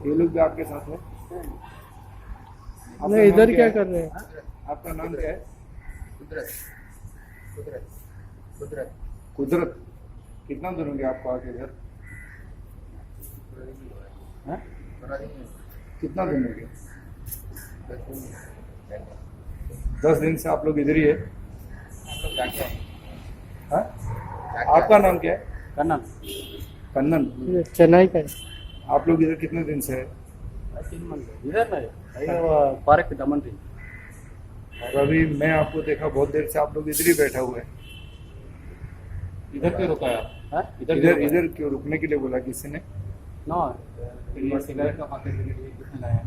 ये लोग भी आपके साथ है? आपका नहीं, नाम इधर क्या है? कर रहे हैं? आपका नाम क्या है? कुदरत, कुदरत, कुदरत। कुदरत। कितना दिन हो गया आपको आके इधर? हैं? थोड़ा दिन। कितना दिन हो गया? 10 दिन। 10 दिन से आप लोग इधर ही है? हम लोग जाके आए। हाँ? जाके आपका आए। नाम क्या है? कन्नन। कन्नन। ये चेन्नई का है। आप लोग इधर कितने दिन से है? 3 मंथ इधर नहीं, पार्क दमन। और अभी मैं आपको देखा, बहुत देर से आप लोग इधर ही बैठा हुए हैं। इधर क्यों रुका है आप? हाँ? इधर इधर क्यों रुका है? इधर क्यों रुकने के लिए बोला किसी ने? नो। ये सिगरेट का पैकेट ये किसने लाया है?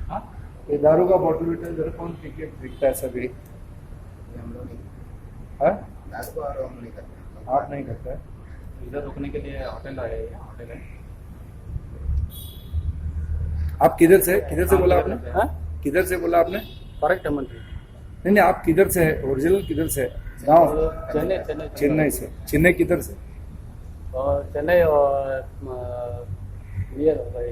हाँ? ये दारू का बॉटल बिटल इधर कौन पी के फेंकता है सभी? ये हम लोग नहीं। हाँ? दारू को और हम नहीं करते। आप नहीं करता है? इधर रुकने के लिए होटल आया है, ये होटल है। आप किधर से, किधर से बोला आपने? हाँ? किधर से बोला आपने? पार्क दमन। नहीं, आप किधर से है, ओरिजिनल किधर से है? गाँव? चेन्नई, चेन्नई। चेन्नई से। चेन्नई किधर से? और चेन्नई और नियर बाई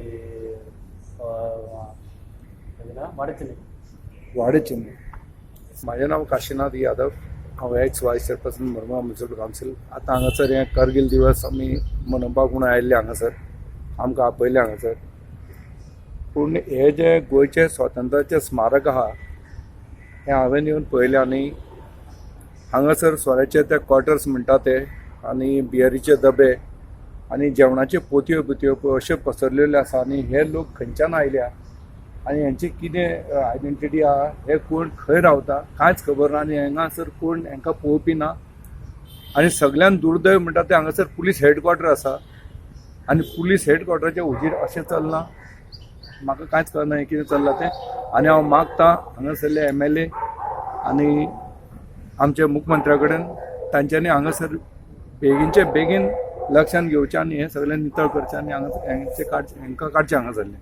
वाडे चेन्नई। वाडे चेन्नई। म्हाजें नांव काशीनाथ यादव। हांव ex vice chairperson, Mormugao Municipal Council. आतां हांगासर हें करगील दिवस आमी मनोवपाक म्हूण आयिल्ले हांगासर, आमकां आपयल्लें हांगासर। पूण हें जें गोंयचें स्वातंत्र्याचें स्मारक आहा, हें हांवें येवन पळयलें आनी हांगासर सोऱ्याचे ते क्वॉर्टर्स म्हणटा ते आनी बियरीचे डबे आनी जेवणाच्यो पोतयो बितयो पळय अश्यो पसरलेल्यो आसा। आनी हे लोक खंयच्यान आयल्या आनी हेंची कितें आयडेंटिटी आहा, हे कोण खंय रावता, कांयच खबर ना। आनी हांगासर कोण हांकां पळोवपी ना। आनी सगळ्यान दुर्दैव म्हणटा तें, हांगासर पुलीस हेडक्वॉर्टर आसा आनी पुलीस हेडक्वॉर्टराच्या हुजीर अशें चल्लां। म्हाका कांयच कळना हें कितें चल्लां तें। आनी हांव मागता हांगासरले एमएलए आनी आमच्या मुख्यमंत्र्या कडेन, तांच्यांनी हांगासर बेगीनचे बेगीन लक्षान घेवचें आनी हें सगळें नितळ करचें आनी हांगा हेंचे काडचें, हांकां काडचें हांगासरलें।